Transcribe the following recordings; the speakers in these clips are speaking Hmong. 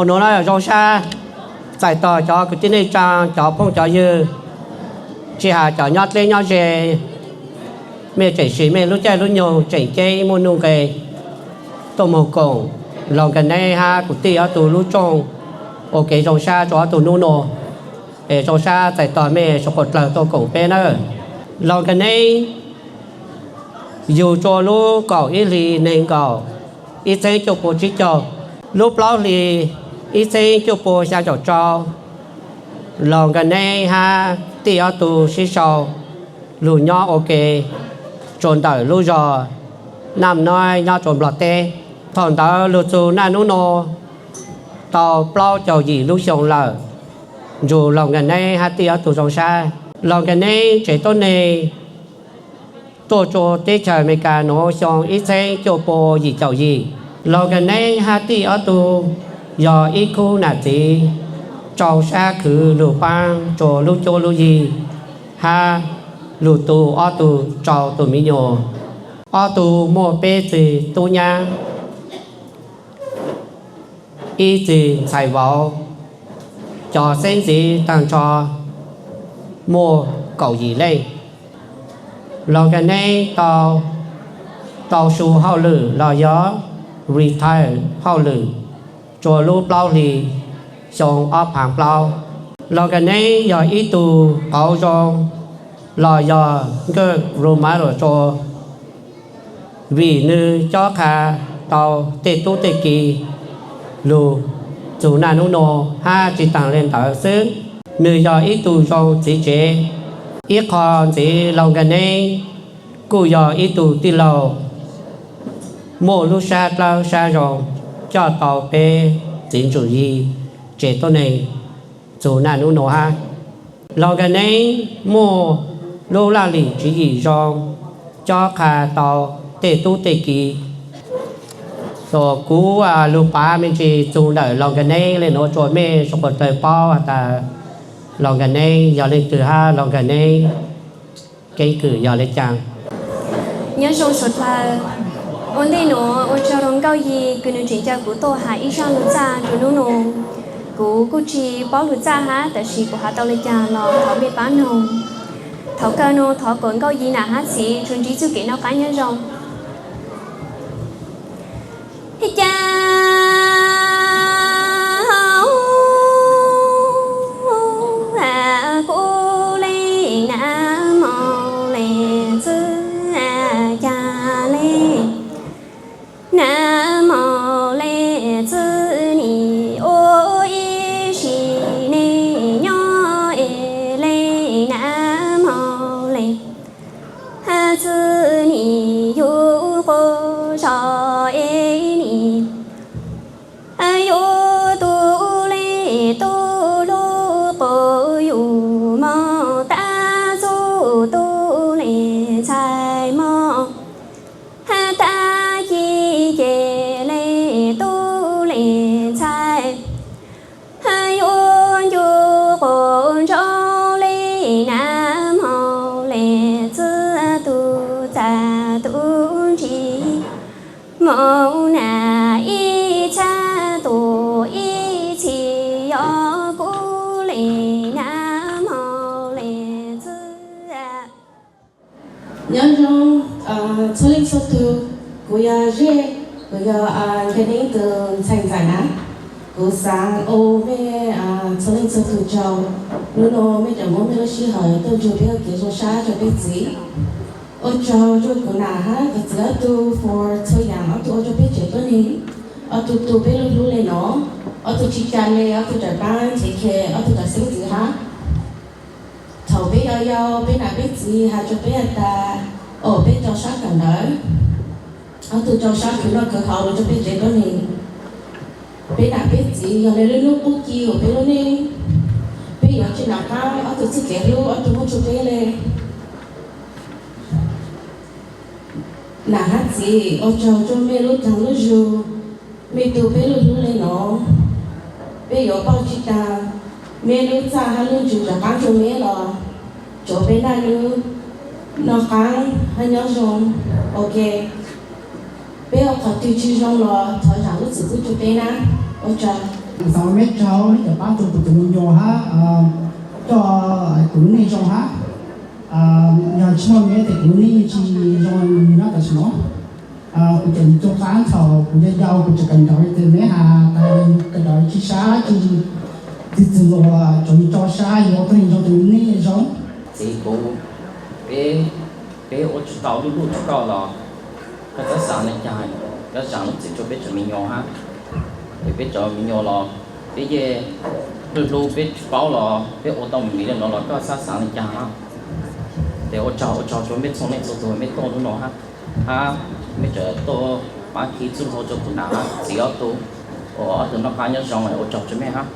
Ua nuav zoo sab txais tos cov kwv tij neej tsaa, cov phooj cov ywg, tsis has cov nyob dleb nyob ze, mej tseem siv mej lub caij lub nyoog tseem ceeb muaj nuj nqes tuaj moog koom Loos Kas Neeb hab kuv tij ob tug lub rooj ua kev zoo sab rua ob tug nub nua. Es zoo sab txais tos mej suav quas dlawg tuaj koom peb nawb. Loos Kas Neeb yug rua lub kaum ib hli neeg nkaum ib txheeb cuaj pua tsib caug, lub plaub hli ib txheeb cuaj pua xyaa caum rau, Loos Kas Neeb hab tij ob tug sib sau lug nyob ua ke rua ntawm lub zog Nam Noib nyob rua Nplog teb. Thaum ntawd lug txug naj nub nua tau plaub caug yim lub xyoo lawm, nrug Loos Kas Neeb hab tij ob tug zoo sab. Loos Kas Neeb tsev tuab neeg tuaj rua teb chaws Amelikas nuav xyoo ib txheeb cuaj pua yim caum yim. Loos Kas Neeb hab tij ob tug yog ib khub nam txiv rau sab khwv lug paab rua lub cuab lub yig hab lug tu ob tug rau tug miv nyuas. Ob tug muaj peb txwg tub nyab, ib txwg ntxhais vauv, cov xeeb ntxwv taag nrho muaj kaum yim leej. Loos Kas Neeb tau, tau su hauj lwm los yog retire hauj lwm rua lub plaub hli xyoo ob phaav plaub. Loos Kas Neeb yog ib tug qauv zoo los yog good role model rua, vim nwg cob qha tau tej tub tej ki lug txug naj nub nua hab tsi taag le ntawd xwb, nwg yog ib tug zoo txiv tsev. Ib qho ntxiv Loos Kas Neeb kuj yog ib tug tij laug muaj lub sab dlawb sab zoo coj tau peb txiv ntsuj yig tsev tuab neeg txug naj nub nua hab. Loos Kas Neeb muaj lub laj lim tswv yim zoo cob qha tau tej tub tej ki. Kuv lug pav me ntsis txug ntawm Loos Kas Neeb le nuav rua mej suav quas dlawg paub has tas Loos Kas Neeb yog leej twg hab Loos Kas Neeb keeb kwm yog le caag. Nyob zoo suav dlawg, ua ntej nuav ua tsaug rua Nkauj Yig kws nwg tseem caw kuv tuaj has ib zaaj lug txaj rua nub nua. Kuv kuj tsi paub lug txaj hab, tab sis kuv has tau le caag los thov mej paab noog. Thaum kawg nua thov kuas Nkauj Yig nam hab txiv tsuas ntsib txuj kev noj qaab nyob zoo. Cas kuv le nag hmo le txwj, cas le nag hmo le txwj nim ua ib sim neej nyob es le nag hmo le txwj nim yug quas zog es nim yug tub le tub lub quas yug mog, tab txug tub le ntxhais mog, tab ci ces le tub le ntxhais yuav ncu quas nraug le nag hmo le txwj, tub txaj tub ntsim moog nag ib txhab tuaj ib txhis, yog kuv le nag hmo le txwj. Nyob zoo txhua leej txhua tug, kuv yog Zej, kuv yog Nkaj Neeb tug ntxhais ntxawm na. Kuv xaav ua mej txhua leej txhua tug tsaug, nub nua mej tseem muab mej lub sij hawm tuaj nrug peb ua kev zoo sab rua peb txiv. Ua tsaug rua kuv nam hab kuv txiv ob tug for txhua yaam ob tug ua rua peb tsev tuab neeg, ob tug tu peb lub hlub le nuav, ob tug tsi ca le, ob tug tawm paab take care ob tug cov xeeb ntxwv hab. Thaum peb yau yau peb nam peb txiv has rua peb has tas, o peb rau sab kawm ntawv, ob tug rau sab khwv noj khwv haus rua peb tsev tuab neeg. Peb nam peb txiv yog le lub nub qub ci huv peb lub neej, peb yuav tsi nam qab ob tug txuj kev hlub ob tug muab rua peb le. Nam hab txiv, ua tsaug rua mej lub caag lub zug, mej tu peb lub hlub le nuav. Peb yuav pauj tsi taag meb lub txaj hab lub ntsws rov qaab rua meb los tsuav peb naj nub noj qaab hab nyob zoo. Ok, peb ua qhov twg tsi zoo los thov zaam lub txim pub rua peb na. Ua tsaug. Xav ua meb tsaug meb cov pab rau kuv tus me nyuam hab, coj kuv lub neej zoo hab. Yog tsis muaj meb tes kuv lub neej tsis zoo li nyob tam sim no. Kuv tseem cuag qab thaum kuv yau yau kuv tseem kawm nrawm tes meb has tas kawm nrawm tsis sab tsis txwv txwv luas, tsuas yog tso sab yuav ua tug neeg zoo tes lub neej zoo. Txiv kuv, peb, peb ua tsis tau luj luj rau koj los koj txhob xav li cas, koj zam lub txim rau peb cov me nyuam hab. Es peb cov me nyuam los peb yeej hlub hlub, peb tsis paub los peb ua tau me miv li no los koj txhob xav li cas hab. Ces ua tsaug ua tsaug rau meb txhua leej txhua tus meb tuaj hnub no hab, hab meb tseem tuaj pab khi txuj hlua rau kuv nam hab txiv ob tug, ua ob tug noj qab nyob zoo, ua tsaug rau mej hab.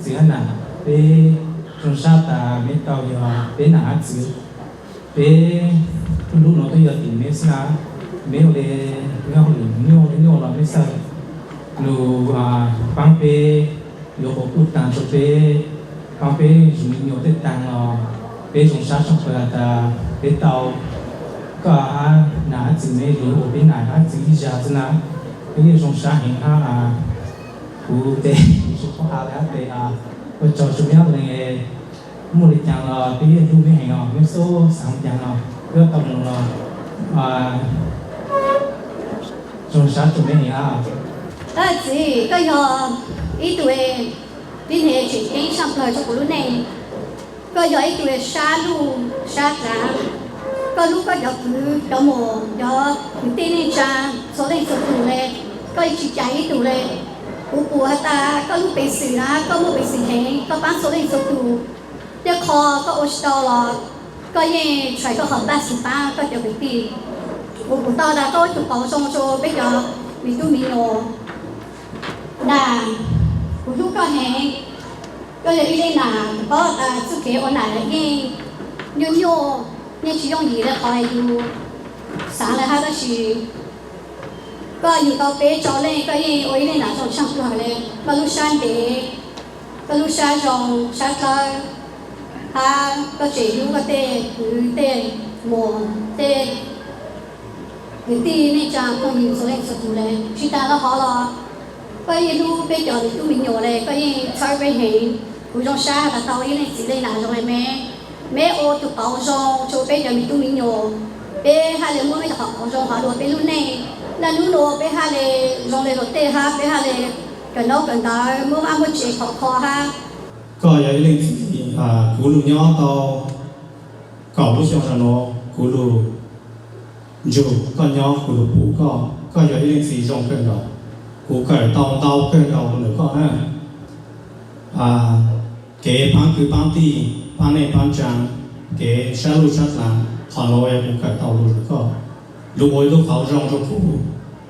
Txiv hab nam, peb zoo sab tas meb tau yog peb nam hab txiv. Peb hnub no twb yog tim meb xwb na, meb ua le nyob hauj lwm nyuaj nyuaj los meb xawj lug paab peb, yuav quas puj taag rua peb, paab peb zug me nyuam tej taag los peb zoo sab tshaj plaws tas peb tau koj hab nam hab txiv meb lug ua peb nam hab txiv ib zag xwb na. Peb yeej zoo sab heev hab kuv tes tsis paub has le hab tes, ua tsaug rua meb ob leeg, muaj le caag los peb yeej hlub meb heev os, meb xub xaav caag los peb tau lug los zoo sab rua meb heev hab. Txiv, koj yog ib tug tib neeg tseem ceeb tshaj plaws rua kuv lub neej. Koj yog ib tug sab luj sab dlaav. Koj hlub koj cov kwv cov muam, cov kwv tij neej tsaa txhua leej txhua tug le, koj yeej tsis cais ib tug le. Kuv pum has tas koj lub peev xwm na koj muaj peev xwm heev, koj paab txhua leej txhua tug. Tej qho koj ua tsis tau los koj yeej tshais koj qhov npaj xwm paab koj cov kwv tij. Kuv pum tau tas koj ua ib tug qauv zoo rua peb cov me tub me nyuam. Nam, kuv hlub koj heev. Koj yog ib leej nam paub tas txuj kev ua nam yeej nyuaj nyuaj, yeej tsis yooj yim le qhov yus xaav le hab, tab sis koj yug tau peb rau leej koj yeej ua ib leej nam zoo tshaj plaws le. Koj lub sab ntev, koj lub sab zoo sab dlawb, hab koj tseem hlub koj tej kwv tej muam tej kwv tij neej tsaa phooj ywg txhua leej txhua tug le. Tsis taag le hov los koj yeej hlub peb cov me tub me nyuam le, koj yeej txhawb peb heev. Kuv zoo sab tas tau ib leej txiv leej nam zoo le meb. Meb ua tug qauv zoo rua peb cov me tub me nyuam, peb hab le muab meb cov qauv zoo hov lug ua peb lub neej. Naj nub nuav peb hab le zoo le luag tej hab peb hab le kawm ntaub kawm ntawv muab vaj muab tsev khov kho hab. Koj yog ib leej txiv kuv lug nyob tau kaum lub xyoo zag nuav, kuv lug nrug koj nyob, kuv lug pum koj, koj yog ib leej txiv zoo kawg nkaus. Kuv kawm tau ntau kawg nkaus ntawm koj na. Kev paab kwv paab tij, paab neej paab tsaa, kev sab luj sab dlaav, qhov nuav yog kuv kawm tau lug ntawm koj. Lug ua ib lub qauv zoo rua kuv,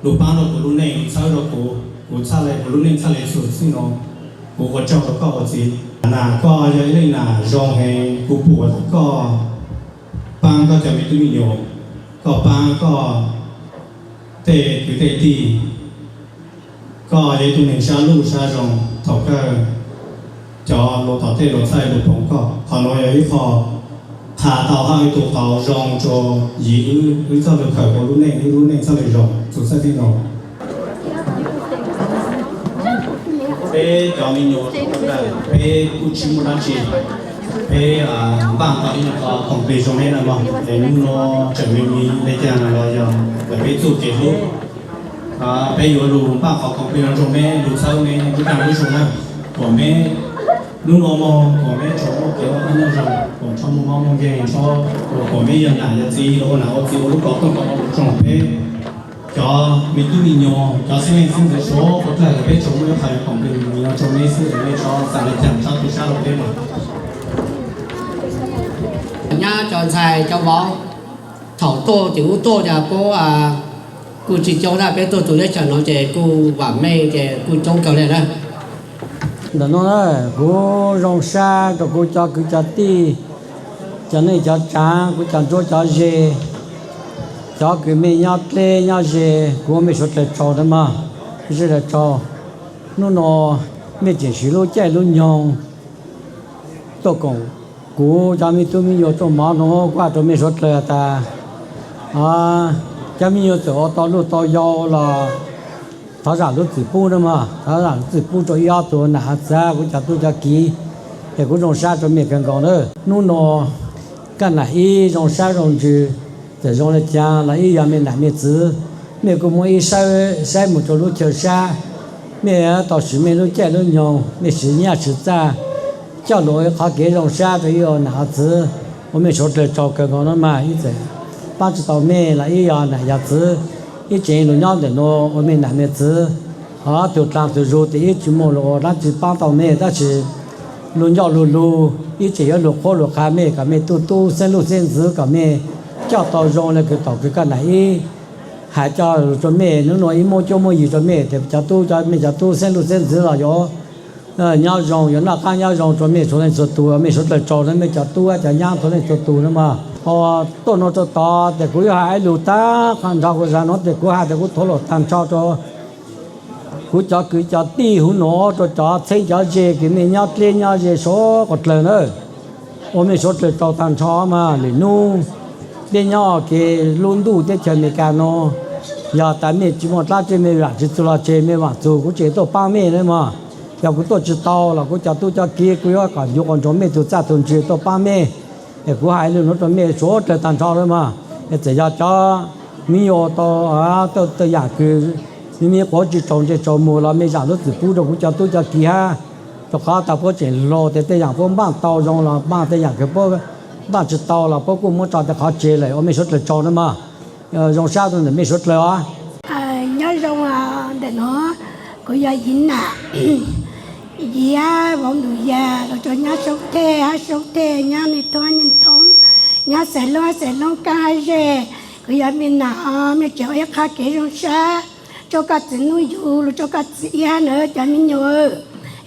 lug paab rua kuv lub neej, lug txhawb rua kuv, kuv txhaj le, kuv lub neej txhaj le txug txij nuav. Kuv ua tsaug rua koj ua txiv. Nam, koj yog ib leej nam zoo heev, kuv pum tas koj paab koj cov me tub me nyuam, koj paab koj tej kwv tej tij. Koj yog ib tug neeg sab luj sab zoo, thaum kawg cov luag tom tej luag txhaj le lug poom koj. Qhov nuav yog ib qho qha tau hab ib tug qauv zoo rua yim wb, wb txhaj le khawm ua lub neej, wb lub neej txhaj le zoo txug txij nuav. Peb cov me nyuam, peb kuj tsis muaj dab tsi, peb npaj tau ib nyuag qho khoom plig zoo meb na mog, es hnub nuav tseem me me le caag los yog peb txuj kev hlub. Peb yuav lug npaj qhov khoom plig zoo meb, lug txhawb meb lub dag lub zug na, kuas meb lub nuav moog kuas meb tsuas muaj kev ua neej zoo, kuas tsuas muaj mob muaj nkeeg, kuas meb yog nam yog txiv, ua nam ua txiv ua lub plov tooj kom ua lug tsoom peb cov me tub me nyuam, cov xeeb leej xeeb ntxwv suav puas dlawg, peb tsuas muaj ib qho khoom plig zoo rua meb xwb, meb txhob xav le caag txhob tu sab rua peb mog. Nyab cov ntxhais cov vauv, thaum tuaj tim ub tuaj ces puab kuj tsis coob na, peb tuaj txug teb chaws no ces kuj vam meej ces kuj coob kawg le na. Ntawm nuav na, kuv zoo sab rua kuv cov kwv cov tij, cov neej cov tsaav, kuv cov nruab cov ze, cov kws mej nyob dleb nyob ze, kuv ua mej suav dlawg tsaug na mog, sawv dlawg tsaug. Hnub nuav mej tseem siv lub caij lub nyoog tuaj koom kuv cov me tub me nyuam tuaj mov nuav kuaj rua mej suav dlawg tas, cov me nyuam txawm ua tau luj tau yau los Thov zam lub txim pub na mog, thov zam lub txim pub rau ib ob tug nam txiv, kuv cov tub cov kiv, es kuv zoo sab rua mej kawg nkaus na. Hnub no Kaj Nam Ib zoo sab zoo ntsws, txawm zoo le caag los ib yog mej nam mej txiv, mej kuj muab ib saib mus rua lub chaw sab, mej tau siv mej lub caij lub nyoog, mej siv nyaj siv txaj coj lug ua ib qhov kev zoo sab rua ib ua nam ua txiv, ua mej suav dlawg tsaug kawg nkaus na mog. Ib txwm paab tsi tau mej los ib yog nam yog txiv, ib tseem lug nyob ntawm nuav ua mej nam mej txiv, ho tug dlaag tug zug tes ib tsi muaj lug ua dlaab tsi paab tau mej, tab sis lug ncauj lug lug ib tseem yuav lug qhuab lug qha mej kom mej tub tub xeeb luj xeeb ntxwv kom mej coj tau zoo le kws tom kws Kaj Nam Ib hais coj lug rua mej. Hnub nuav ib muab cuab muab yig rua mej tes cov tub, cov mej cov tub xeeb luj xeeb ntxwv los yuav nyob zoo, yuav noj qaab nyob zoo rua mej txhua leej txhua tug. Mej suav dlawg tsaug na mej cov tub cov nyab txhua leej txhua tug na mog. Tuaj nuav rua tod tes kuv yuav hais ib lug taag qhov nrho kuv zag nuav tes kuv has tas kuv thov lom taag nrho rua kuv cov kwv cov tij huv nuav, rua cov txheeb cov ze kws mej nyob dleb nyob ze suav dlawg na, ua mej suav dlawg tsaug taag nrho mog. Lwm nub peb nyob kev lub ntuj teb chaws Amelikas nuav, yog tas mej tsi muaj dlaab tsi mej vaam tsi txug los tseg, mej vaam txug kuv tseem tuaj paab mej na mog. Yog kuv tuaj tsi tau los kuv cov tub cov kiv kuv yuav kom ncu quas ntsoov mej tug txaj tug ntsig tuaj paab mej. Es kuv hais lug nuav rua mej suav dlawg taag nrho na mog. Es txawm yog cov miv nyuas tau tej yaam kws miv miv quav tsi tsaus ntsej tsaus muag los mej zam lub txim pub rua kuv cov tub cov kiv hab, rua qhov tas puab tseem hluas tes tej yaam puab npaaj tau zoo los npaaj, tej yaam kws puab npaaj tsi tau los puab kuj muab tso tej qhov tseg lawm. Ua mej suav dlawg tsaug na mog. Zoo sab rua ntawm mej suav dlawg os. Nyob zoo, ntawm nuav kuv yog Yiv Nam, Yiv Vauv Ntus Yas, los rua nyob Soob Thej hab Soob Thej, nyob Nij Thoob Nij Thoob, nyob Xais Loob hab Xais Loob, Kaab hab Ze. Kuv yog mej nam os, mej tseem ua ib qhov kev zoo sab rua koj txiv Nuj Yug los rua koj txiv Iab na cov miv nyuas.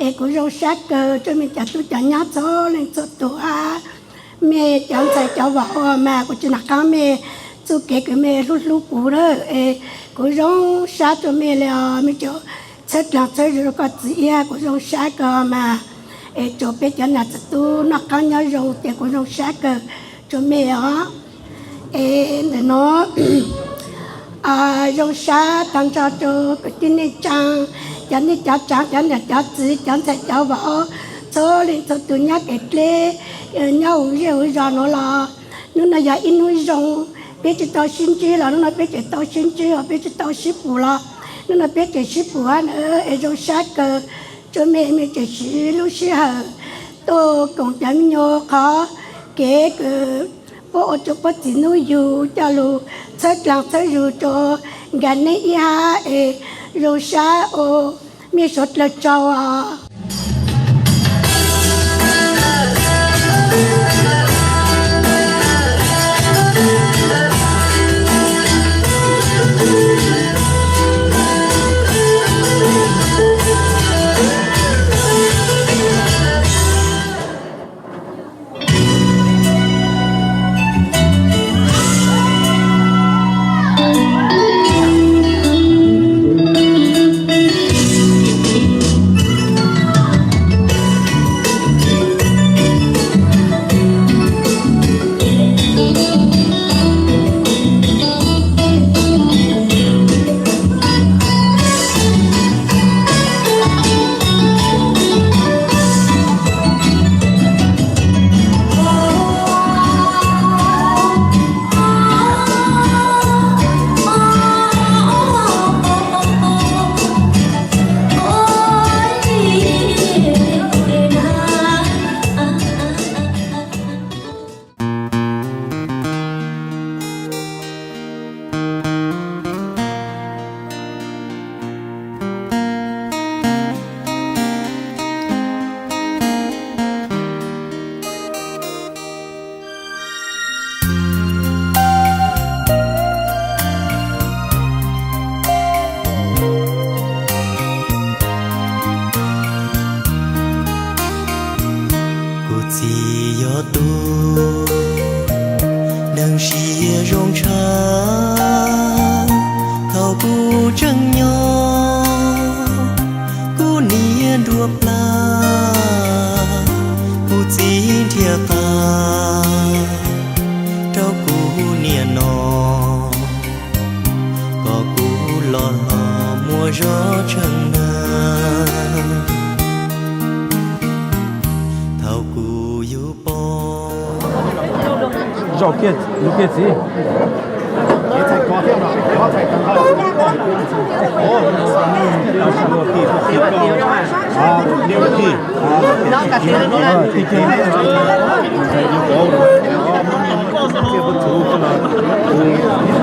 Es kuv zoo sab kawg rua mej cov tub cov nyab txhua leej txhua tug hab mej cov ntxhais cov vaum ua mas kuv tsi nov qaab mej txuj kev kws mej hlub hlub kuv na. Es kuv zoo sab rua mej le os, mej tseem txhawb dlaag txhawb zug rua koj txiv Iab, kuv zoo sab kawg mas. Es rua peb cov nam txiv tub noj qaab nyob zoo tes kuv zoo sab kawg rua mej os. Es ntawm nuav zoo sab taag nrho rua kwv tij neej tsaa, cov neej cov tsaav, cov nam cov txiv, cov ntxhais cov vaum, txhua leej txhua tug nyob kev dleb, nyob huv zej huv zos nuav los hnub no yog ib hnub zoo. Peb tsi tau sib ntsib los hnub no peb tseem tau sib ntsib, ho peb tsi tau sib pum los hnub no peb tseem sib pum hab na. Es zoo sab kawg rua mej, mej tseem siv lub sij hawm tuaj koom cov miv nyuas qhov kev kws puab ua rua puab txiv Nuj Yug coj lug txhawb dlaag txhawb zug rua nkag neej ib hab. Es zoo sab ua mej suav dlawg tsaug os. Kuv txiv yog tub neeg siab zoo tshaj, thaum kuv tseem nyob kuv niam nruab plab, kuv txiv nrhiav qab rau kuv niam no, kom kuv los hlo muaj zog Zos kiag, lus kiag txiv.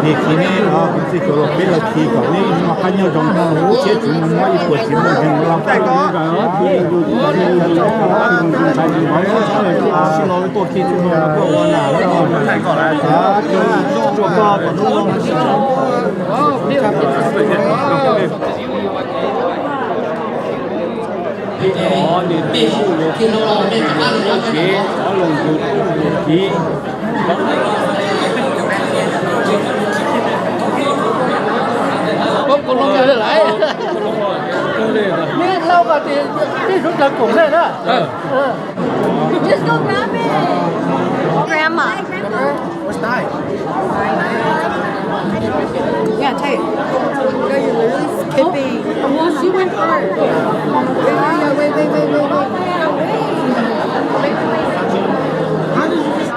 Niam khi ne, kuv txiv cov los peb los khi kom neb noj qab nyob zoo, siab tsis muaj mob ib puas tsis muaj zeeg los. Neb lauj, neb sawv daws koom neb na. Just go grab it. Grandma. What's that? Yeah, take it. Girl, you lose. Could be. Well, she went first. Yeah, wait, wait, wait, wait, wait. How did you just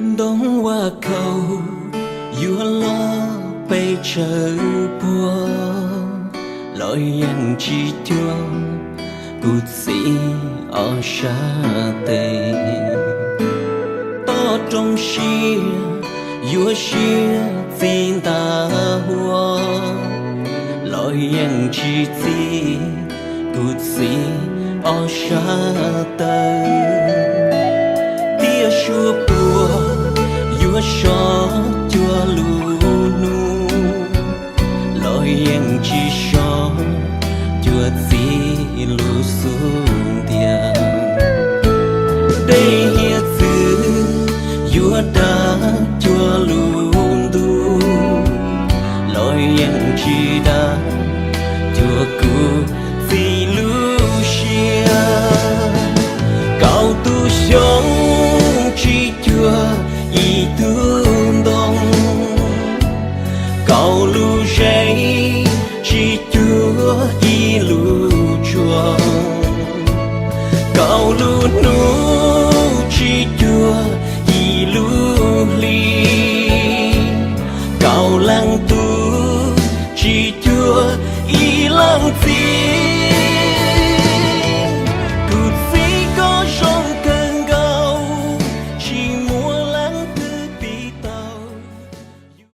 Ntoo ua kaus yuav los pes tsawg puag los yeej tsis cuag kuv txiv ob sab tes. Toj roob siab yuav siab txij nta huab los yeej tsis txij kuv txiv ob sab taw. Tiaj suab puag yuav so cuag lub hnub los yeej tsis so cuag txiv lub xub ntiag. Dej hiav txwv yuav dag cuag lub ntuj los yeej tsis dag cuag kuv txiv lub siab. Kaum tus xyoo tsis cuag ib tug ntoo, kaum lub zeb tsis cuag ib lub tsua, kaum lub hnub tsis cuag ib lub hli, kaum leej tub tsis cuag ib leej txiv.